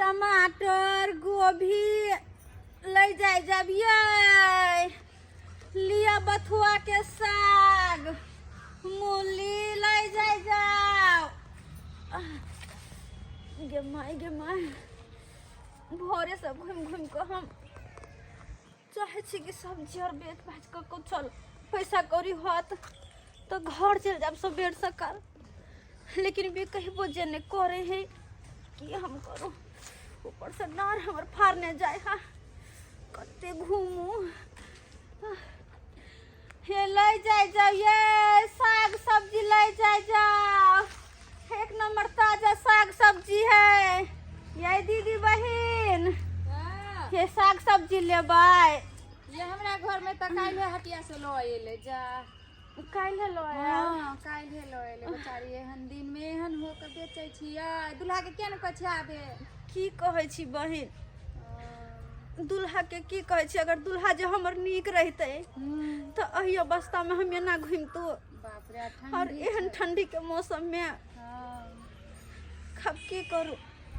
टमाटर गोभी लै जाय जाबियै। लिअ बथुआ के साग, मूली लै जाय जाओ। गे माय गे माय, भोरे से घुमि घुमि कऽ हम चाहै छी कि सब्जी आर बेच बाच कऽ कऽ चल पैसा कौड़ी होत तऽ घर चलि जायब सबेर सकाल, लेकिन भी कहबो जे नहि करे है, की हम करू? ऊपर से डाँर हमर फाड़ने जाय हा, कते घूमू। हे लै जाय जाओ ये साग सब्जी, लै जाय जाओ, एक नंबर ताजा साग सब्जी है। ये दीदी बहिन, ये साग सब्जी लेबै? ये हमरा घर में तऽ काल्हि हटिया से लऽ एलै जा। काल्हि लऽ आयल? हाँ, काल्हि लऽ एलै बेचारी। एहन दिन में एहन हो के बेचै छियै, दुल्हा के किया ने कहै छियै आबे? की कहै छी बहिन, दुल्हा के की कहै छी? अगर दुल्हा जे हमर नीक रहितै तऽ एहि अवस्था में हम एना घुमितो? बाप रे, और एहन ठंडी के मौसम में खब की करू,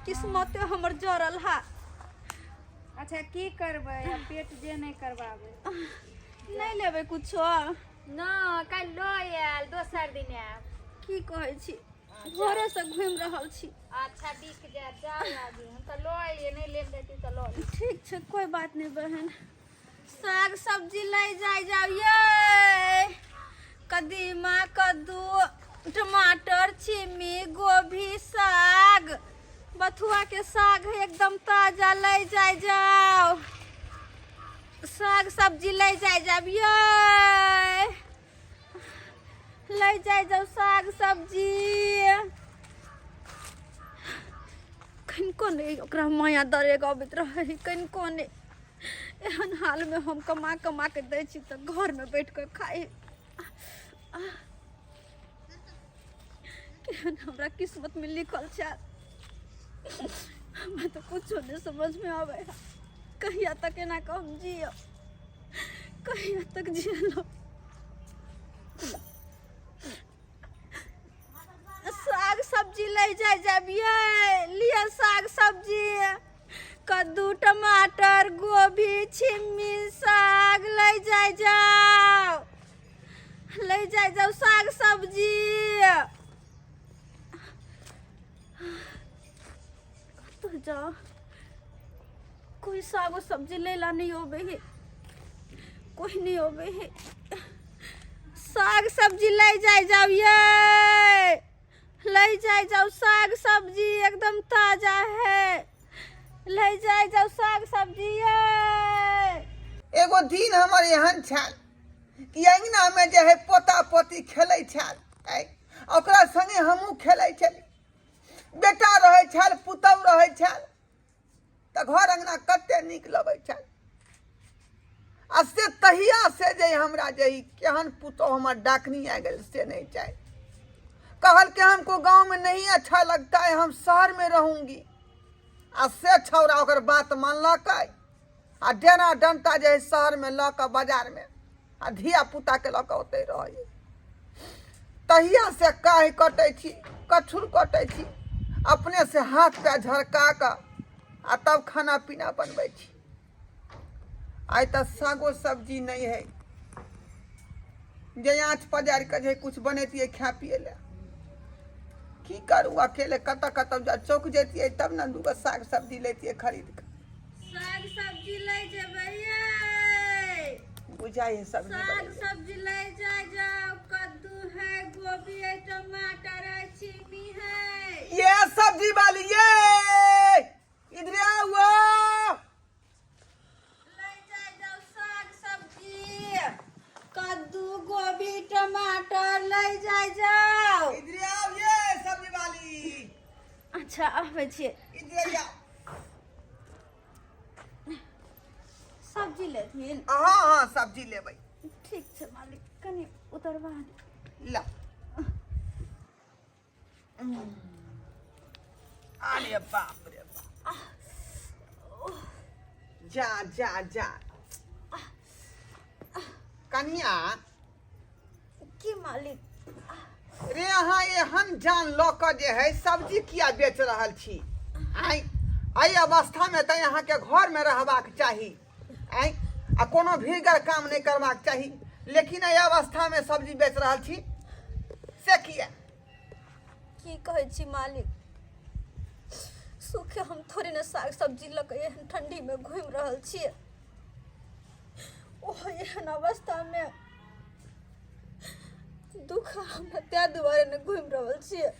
किस्मते हमर जरल हा। अच्छा, की करबै आब, पेट जे नहि करबाबै। नहि लेबै कुछो? न, काल्हि लऽ आयल, दोसर दिन आयब। की कहै छी, भोरे से घुमि रहल छी। अच्छा, बिक जायत, जाउ आगे। हम तऽ लऽ एलियै, नहि लेब देती तऽ लऽ लेब। ठीक छै, कोई बात नहीं बहन। साग सब्जी लै जाय जाउ ये, कदीमा, कद्दू, टमाटर, छिमी, गोभी, साग, बथुआ के साग है एकदम ताजा, लै जाय जाओ। साग सब्जी लै जाय जाब ये, लै जाय जाओ साग सब्जी। कनिको नहि ओकरा माया दरेग अबैत रहै, कनिको नहि। एहन हालमे हम कमा कमा के दै छी तऽ घरमे बैठ कऽ खाइ। केहन हमरा किस्मतमे लिखल छै, हमरा तऽ कुछो नहि समझमे आबै है। कहिया तक एना कऽ हम जियब? कहिया तक जियब? साग सब्जी लै जाय जाबियै, लिअ साग सब्जी, कद्दू, टमाटर, गोभी, छिम्मी, साग लै जाय जाओ, लै जाय जाओ साग सब्जी। कतऽ जाओ? कोई सागो सब्जी लै ला नहीं अबै है, कोई नहीं अबै है। साग सब्जी लै जाय जाओ ये, लै जाय जाओ साग सब्जी, एकदम ताजा है, लै जाय जाओ साग सब्जी ये। एगो दिन हमर एहन छल कि अङ्गनामे जे है पोता पोती खेलै छल, आँय, ओकरा संगे हमहूँ खेलै छली। बेटा रहै छल, पुतहु रहै छल, तऽ घर अङ्गना कते नीक लगै छल। आ से तहिया से जे हमरा जे ई केहन पुतहु हमर डाकनी आबि गेल से नहि चाही। कहल कि हमको गाँव में नहीं अच्छा लगता है, हम शहर में रहूंगी। आ से छौड़ा ओकर बात मानलकै आ डेना डंटा जे है शहरमे लऽ कऽ बाजारमे आ धिया पुताके लऽ कऽ ओतहि रहै। तहिया से काहि कटै छी, कछुर कटै छी, अपने से हाथ पैर झरका कऽ आ तब खाना पीना बनबै छी। आइ तऽ सागो सब्जी नहि है जे आँच पजारि कऽ जे किछु बनैतियै खाय पियै लए। की करू अकेले कतऽ कतऽ जाउ? चौक जैतियै तब ने दूगो साग सब्जी लैतियै खरीद कऽ। साग सब्जी लै जेबै यै? बुझाइ है सब्जी साग बनैले। सब्जी लै जाय जाओ, कद्दू है, गोभी है, टमाटर है, छिमी है। ये सब्जी वाली, ये इधर आओ। लै जाय जाओ साग सब्जी, कद्दू, गोभी, टमाटर लै जाय जाओ। इधर आओ ये सब्जी वाली। अच्छा, आबै छियै। इधर आओ। सब्जी लेथिन? हाँ हाँ, सब्जी लेबै। ठीक छै मालिक, कनि उतरवा दे। ला। अरे बाप रे बाप, जा जा जा कनिया। की मालिक? रे, अहाँ एहन जान लऽ कऽ जे है सब्जी किया बेच रहल छी? आँय, एहि अवस्थामे तऽ अहाँके घरमे रहबाक चाही, आँय, आ कोनो भीड़गर काम नहि करबाक चाही, लेकिन एहि अवस्थामे सब्जी बेच रहल छी से किया? की कहै छी मालिक, सुखे हम थोड़े ने साग सब्जी लऽ कऽ एहन ठण्डीमे घुमि रहल छियै। ओहो एहन अवस्थामे दुख हमरा ताहि दुआरे ने घुमि रहल छियै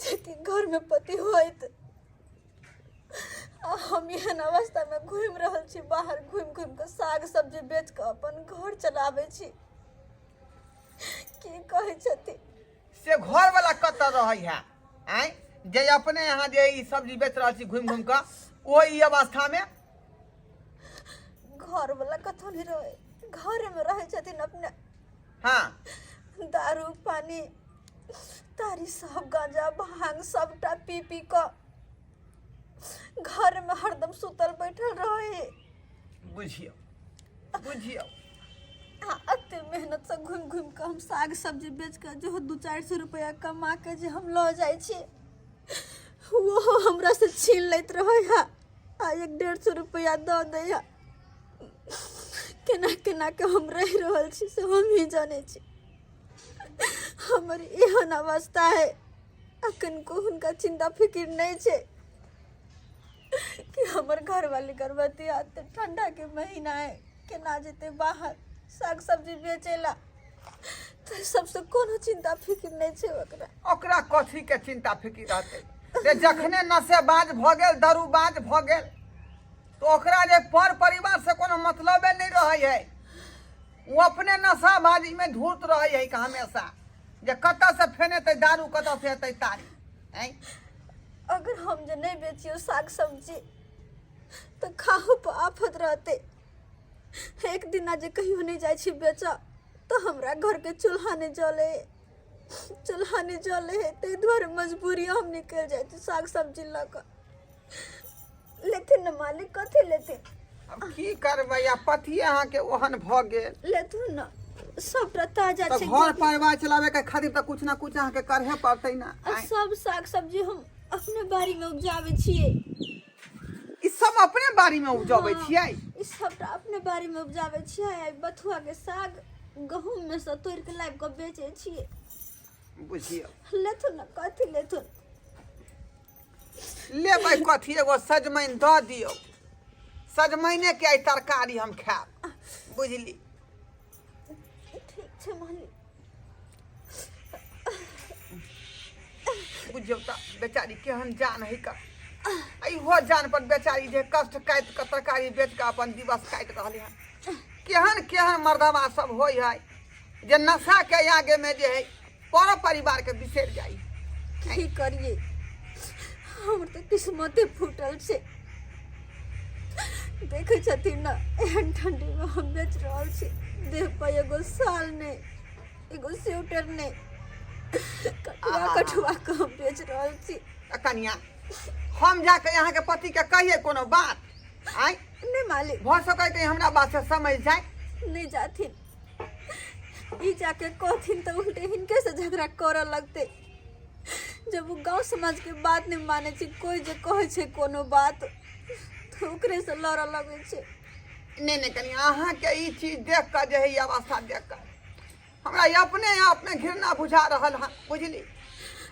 जेकि घरमे पति होइत आ हम एहन अवस्थामे घुमि रहल छी, बाहर घुमि घुमि कऽ साग सब्जी बेच कऽ अपन घर चलाबै छी। की कहै छथिन से? घरवला कतऽ रहै है, आँय, जे अपने यहाँ जे ई सब्जी बेच रहल छी घुमि घुमि कऽ ओ ई अवस्थामे? घरवला कतौ नहि रहै, घरेमे रहै छथिन अपने। दारू पानी तारी सब गांजा भांग सबटा पी पी कऽ घरमे हरदम सुतल बैठल रहै। बुझियौ, बुझियौ। आ एते मेहनतसँ घुमि घुमि कऽ हम साग सब्जी बेच कऽ जो 200-400 रुपैआ कमा कऽ जे हम लऽ जाइ छी, ओहो हमरासँ छीन लैत रहै है आ 100-150 रुपैआ दऽ दै है। केना केना के हम रहि रहल छी से हम ही जानै छी। हमर एहन अवस्था है आ कनिको हुनका चिंता फिकिर नहि छै कि हमर घरवाली गर्भवती है, तऽ ठंडा के महीना है, केना जेतै बाहर साग सब्जी बेचै ला? तऽ सबसँ कोनो चिंता फिकिर नहि छै ओकरा। ओकरा कथी के चिंता फिकिर रहतै? जे जखने नशेबाज भऽ गेल, दारूबाज भऽ गेल, तऽ ओकरा जे पर परिवार से कोनो मतलबे नहि रहै है। ओ अपने नशाबाजी में धूर्त रहै है कि हमेशा जे कतऽ से फेनेतै दारू, कतऽ से हेतै तारी, आँय? अगर हम जे नहि बेचियौ साग सब्जी तऽ खाहू पर आफत रहतै। एक दिना जे कहियो नहि जाइ छी बेचऽ तऽ हमरा घरके चूल्हा नहि जलै है, चूल्हा नहि जलै है। ताहि दुआरे मजबूरी हम निकलि जाइ छी साग सब्जी लऽ कऽ। लेथिन ने मालिक, कथी लेथिन? आब की करबै, आ पतिए अहाँके ओहन भऽ गेल। लेथुन ने, सबटा ताजा तऽ छै। घर परिवार चलाबे के खातिर तऽ कुछ ना कुछ अहाँके करहे पड़तै ने। आ सब साग सब्जी हम अपने बाड़ी में उपजाबै छियै। ई सब अपने बाड़ी में उपजबै छियै? ई सबटा अपने बाड़ी में उपजाबै छियै। आ बथुआ के साग गहूम में से तोड़ि के लाबि कऽ बेचै छियै। बुझियौ। लेथुन ने, कथी लेथुन? लेबै कथी, एगो सजमनि दऽ दियौ। सजमनिके आइ तरकारी हम खायब, बुझली? ठीक छै मालिक। बुझियौ तऽ बेचारी केहन जान है का। आ इहो जान पर बेचारी जे कष्ट काटि कऽ तरकारी बेच कऽ अपन दिवस काटि रहलै हन। केहन केहन मर्दबा सब होइ है जे नशाके आगेमे जे है पर परिवारके बिसरि जाइ। की करिए, हमर तऽ किस्मते फूटल छै। देखै छथिन ने, एहन ठंडीमे हम बेच रहल छी। देह पर एगो साल नहि, एगो स्वेटर नहि, कठुआ कठुआ कऽ हम बेच रहल छी। आ कनिया, हम जाके अहाँके पतिके कहिए कोनो बात आँय? नहि मालिक। भऽ सकै कि हमरा बात से समझ जाय। नहि जाथिन। ई जाके कहथिन तऽ उल्टे हिनके से झगड़ा करऽ लगतै। जब ओ गाँव समाजके बात नहि मानै छै, कोइ जे कहै छै कोनो बात तऽ ओकरे से लड़ऽ लगै छै। नहि नहि कनि अहाँके ई चीज देख कऽ जे है, ई अवस्था देख कऽ हमरा ई अपने आप में घृणा बुझा रहल हन, बुझली?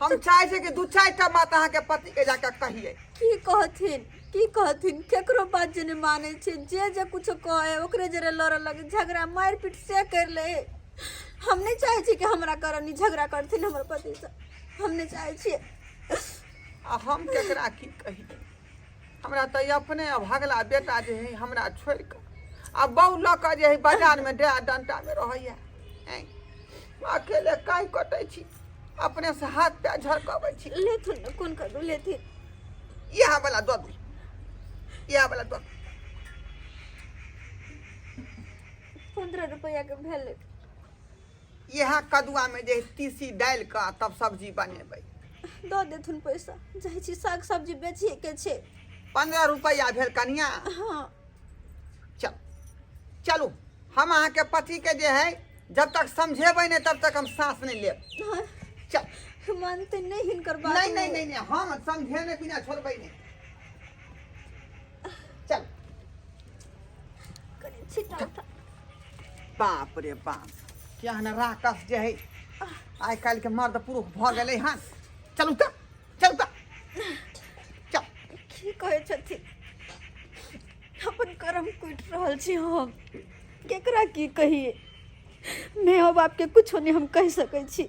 हम चाहै छी कि दू चारि टा बात अहाँके पतिके जाके कहियै। की कहथिन, की कहथिन? केकरो बात जे नहि मानै छै, जे जे कुछो कहै ओकरे जरे लड़ऽ लगे, झगड़ा मारि पीट से करि लै। हम नहि चाहै छी कि हमरा करनी झगड़ा करथिन हमर पतिसँ, हम नहि चाहै छियै। आ हम केकरा की कही? हमरा तऽ ई अपने अभगला बेटा जे है हमरा छोड़ि कऽ आ बहु लऽ कऽ जे है बाजारमे डेरा डंटामे रहैया। ऐं, अकेले काहि कटै छी, अपने से हाथ पैर झरकबै छी। लेथुन ने, कोन करू लेथिन? इएह वाला दऽ दू, इएह वाला दऽ दू। 15 रुपैआके भेलै। इएह कदुआमे जे है तीसी डालि कऽ आ तब सब्जी बनेबै। दऽ देथुन पैसा, जाइ छी साग सब्जी बेचिए के छै। 15 रुपैआ भेल कनिया। हँ। चल चलू, हम अहाँके पतिके जे है जब तक समझेबै नहि तब तक हम साँस नहि लेब। हँ। चल। मानते नहीं हिनकर बात। नहीं नहीं नहीं नहीं, हम समझेने बिना छोड़बै नहीं। चल। कनी छिटा उठा। बाप रे बाप, केहन राकस जे है आइ काल्हि के मर्द पुरुष भऽ गेलै हन। चलू तऽ, चलू तऽ, चल। की कहै छथिन? अपन कर्म कुटि रहल छी हम। केकरा की कहिए? माय बापके कुछो नहीं हम कहि सकै छी।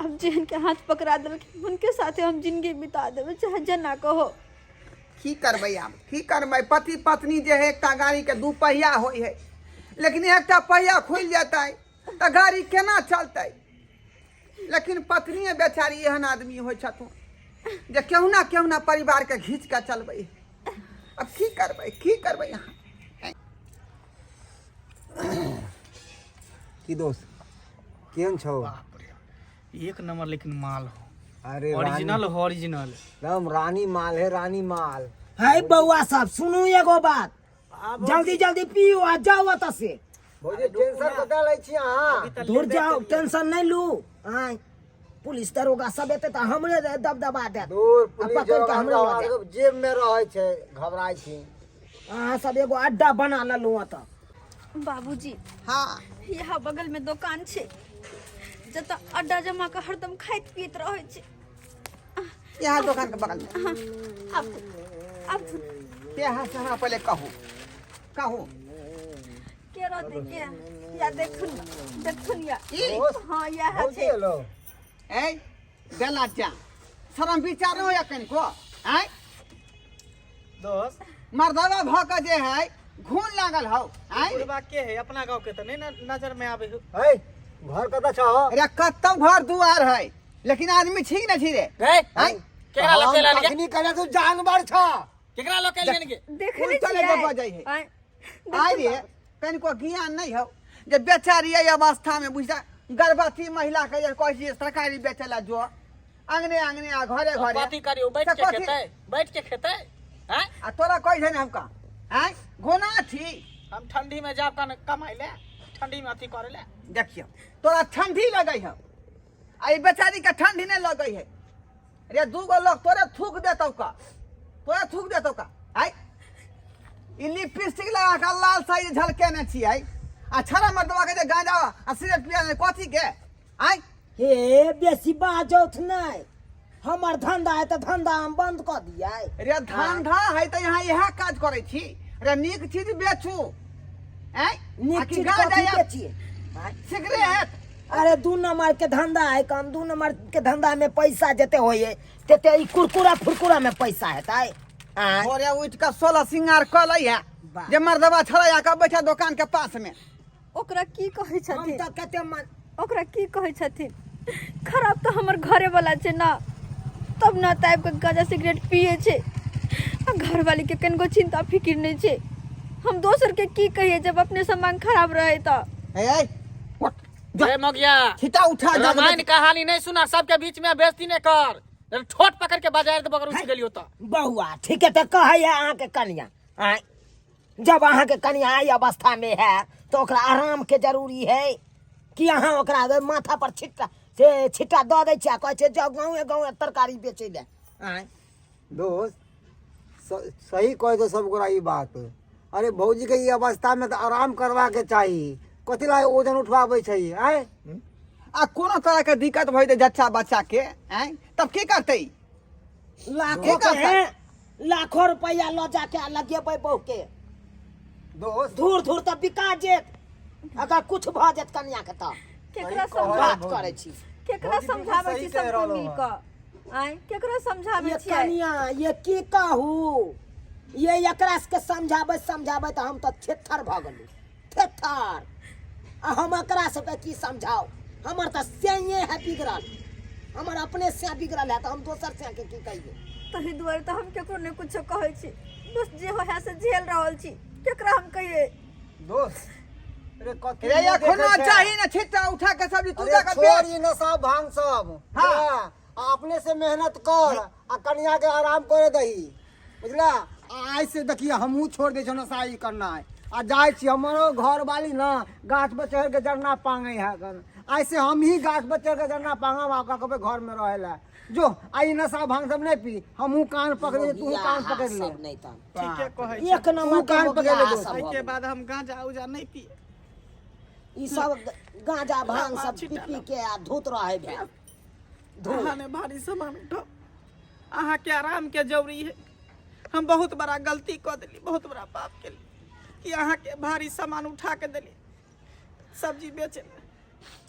अब जेहन के हाथ पकड़ा देलखिन हुनके साथे हम जिंदगी बिता देबै, चाहे जेना कहो। की करबै आब, की करबै? पति पत्नी जे है एकटा गाड़ी के दू पहिया होइ है, लेकिन एकटा पहिया खुलि जेतै तऽ गाड़ी केना चलतै? लेकिन पत्निए बेचारी एहन आदमी होइ छथुन जे केहुना केहुना परिवार के घीच के चलबै। अब की करबै, की करबै अहाँ? की दोस्त, केहन छौ? बाप रे, एक नंबर, लेकिन माल हो। अरे ओरिजिनल हो, ओरिजिनल। एकदम रानी माल है, रानी माल। है बउआ सब, सुनू एगो बात, जल्दी जल्दी पियो आ जाओ ओतऽ से। भौजी, टेंशन कतऽ लै छी अहाँ? दूर जाओ, टेंशन नहीं लू। आय पुलिस दरोगा सब एते तऽ हमरे दबदबा देत। दूर आ पुलिस पकड़ के हमरे लऽ हमरा जायत। जेब में रहै छै, घबराइ छी? अहाँ सब एगो अड्डा बना लेलहुँ ओतऽ। बाबूजी। हाँ। यहाँ बगल में दोकान छै जतऽ अड्डा जमा के हरदम खाइत पीत रहै छै। यहाँ दोकान के बगल में? हाँ, आब आब। यहाँ से हमरा पहिले कहू, कहू। के रहतै के? या देखुन, देखुन या। ई? हाँ, इएह भौजी छै। एलो। ए बेला जा, शरम विचार नहि होइया कनिको? आँय दोस्त, मर्दावा भऽ कऽ जे है घून लागल हौ। आँय बुढ़बा के है? अपना गांव के त नहीं ना नजर में आवे हो। है घर कतऽ छौ? अरे कतौ घर दुआर है, लेकिन आदमी ठीक न छी रे। गए। आँय केकरा लके लान गे? कखनी कहले तू जानवर छ। केकरा लके लान गे? देखने उल्टा लगे छियै? बजै है। आँय, आइ रे, कनिको ज्ञान नहि हौ जे बेचारी एहि अवस्थामे, बुझता, गर्भवती महिला के जे कहै छियै तरकारी बेचै लए जो अंगने अंगने आ घरे घरे। कथी करियो? बैठ से के कथी? खेतै, बैठ के खेतै हैं? आ तोरा कहै छै ने हमका आँय घोना छी। हम ठंडी में जाब कन कमाइ ले, ठंडी में अथी करे ले। देखियौ, तोरा ठंडी लगै हौ आ ई बेचारी के ठंडी नहि लगै है। रे, दूगो लोग तोरे थूक देतौ का, तोरे थूक देतौ का। आइ ई लिपस्टिक लगा के लाल साइज झलकेने छियै आ छड़ा मर्दवा के जे गांजा आ सिगरेट पिया ने कथी के? आइ हे, बेसी बाजौथ नहि। हमर धंधा है तऽ धंधा हम बंद कऽ दियै? रे, धंधा है तऽ यहाँ इएह काज करै छी रे। नीक चीज बेचू। आँय, नीक आ कि चीज गांजा कथी या बेचिए? आँय? सिगरेट। अरे, दू नंबर के धंधा है कम। दू नंबर के धंधा में पैसा जते होइए तेते ई कुरकुरा फुरकुरा में पैसा हेतै? आँय? भोरे उठि कऽ 16 सिंगार कऽ लै है वाह। जे मर्दवा छड़ैया कऽ बैठा दोकान के पास में। ओकरा की कहै हम छथिन? तऽ कते मन ओकरा की कहै छथिन? खराब तऽ हमर घरे वाला छै ना, तब ना तऽ आबि कऽ गांजा सिगरेट पिए छै आ घरवाली के कनिको चिंता फिकिर नहि छै। हम दोसर के की कहिए जब अपने सामान खराब रहे तऽ? ए ए, उठ जा। ए मगिया, छिटा उठा जा। रामायण कहानी नहीं सुना, सबके बीच में बेइज्जती नहीं कर, नहीं तो ठोट पकड़ के बाजार दे बगर उठ गेलियो तो। बौआ, ठीक है तऽ कहै है अहाँके कनिया। आँय, जब अहाँके कनिया एहि अवस्था में है तऽ ओकरा आराम के जरूरी है कि अहाँ ओकरा ओहि माथा पर छिट्टा से छिट्टा दऽ दै छियै आ कहै छियै जाउ गाँवे गाँवे तरकारी बेचै लए? आँय? दोस्त, सही कहै छौ सब गोरा ई बात। अरे, भौजी के ई अवस्था में तऽ आराम करवा के चाही। कथी ला ओजन उठवाबै छै? आँय? आ कोनो तरह के दिक्कत भऽ जेतै जच्चा बच्चा के, आँय, तब की करतै? लाखों की के करतै? हैं, लाखों रुपया लऽ जाके आ लगेबै बहू के। दोस्त, धूर धूर तऽ बिका जेत अगर कुछ भऽ जेत कनिया के तऽ। केकरा सही कहै समझा बात करै छी। केकरा भौजी बिल्कुल समझाबै सही छी कहि सब कोइ रहलहुँ मिल हँ। कऽ? आँय, केकरा समझाबै ये छियै? कनिया, ये की कहू, ये एकरा सबके समझाबै समझाबै तऽ हम तऽ थेथर भऽ गेलहुँ, थेथर। आ हम एकरा सबके की समझाउ? हमर तऽ सैये है बिगड़ल, हमर अपने सै बिगड़ल है तऽ हम दोसर सै के की कहियै? ताहि दुआरे तऽ हम केकरो नहि कुछो कहै छी। बस जे होइ है से झेल रहल छी। केकरा हम कहियै? दोस्त रे, कथी रे, मुँह एखनो देखै छै? चाही ने छिट्टा उठा के सब्जी तू अरे जाके छोड़ बेच। ई नशा भांग सब। हाँ। बुझला? आ अपने से मेहनत कर आ कनिया के आराम करे दही, बुझला? आ आइ से देखिए हमहूँ छोड़ दै छियै नशा ई करनाइ आ जाइ छी। हमरो घर वाली ने गाछ पर चढ़ के जरना पांगे है गन। ऐसे हम ही गाछ पर चढ़ के झंडा पांगा ओकरा कहबै घर में रहे ला जो आई नशा भांग सब नहीं पी हमहूँ कान पकड़ ले तू कान पकड़ ले सब नहीं तहन ठीके कहै छी एक नंबर तू कान के पकड़ ले मोगियाहा दोस्त। सब भऽ एहिके गेलै। बाद हम गांजा उजा नहीं पिए ई सब गांजा भांग सब पी पी के आ धूत रहे भेल अहाँ ने भारी सामान उठाओ अहाँ के आराम के जरूरी है हम बहुत बड़ा गलती कऽ देली बहुत बड़ा पाप केली कि अहाँ के भारी सामान उठा के देली सब्जी बेचे ला।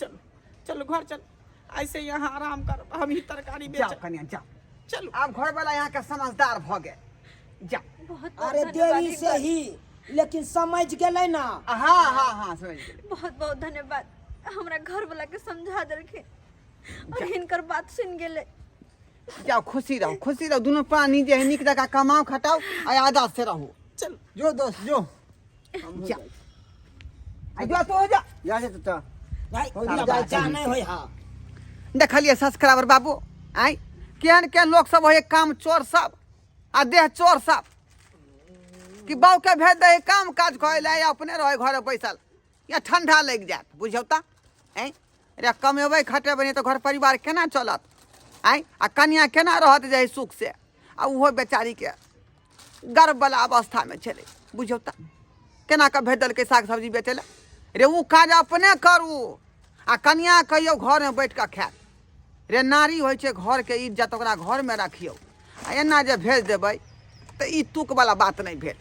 चलू चलू घर चलू ऐसे यहाँ आराम करब हम ही तरकारी जाओ बेचब कनिया जाओ चलू आब घर वाला यहाँ के समझदार भऽ गेल जाओ बहुत बहुत अरे धन्यवाद देरी से हिनकर। ही लेकिन समझ गेलै ना हाँ हाँ हाँ समझ गेलियै बहुत बहुत धन्यवाद हमरा घर वाला के समझा देलखिन और हिनकर बात सुन गेलै जाओ खुशी रहो खुशी रहो दुनू प्राणी जे है नीक जकाँ कमाओ खटाओ आ आदत से रहू चलू जो दोस्त जो जा आ जा तो हो जा जा से चाचा भाई हो जा, जा नहीं होय हा देखलियै सब्सक्राइबर बाबू आँय केहन केहन लोक सब होइए काम चोर सब आ देह चोर सब कि बाबूके भेज दै काम काज करै लए या अपने रहै घरे बैसल या ठंडा लागि जायत बुझियौ तऽ आँय रे कमेबै खटेबै नहि तऽ घर परिवार केना चलत आँय आ कनिया केना रहत जे सुख से आ ओहो बेचारीके गर्भवला अवस्थामे छलै बुझियौ तऽ केना कऽ भेज देलकै साग सब्जी बेचै लए रे ओ काज अपने करू आ कनिया कहियौ घरमे बैठ कऽ खायत रे नारी होइ छै घरके इज्जत ओकरा घरमे रखियौ आ एना जे भेज देबै तऽ ई तुकवला बात नहि भेल।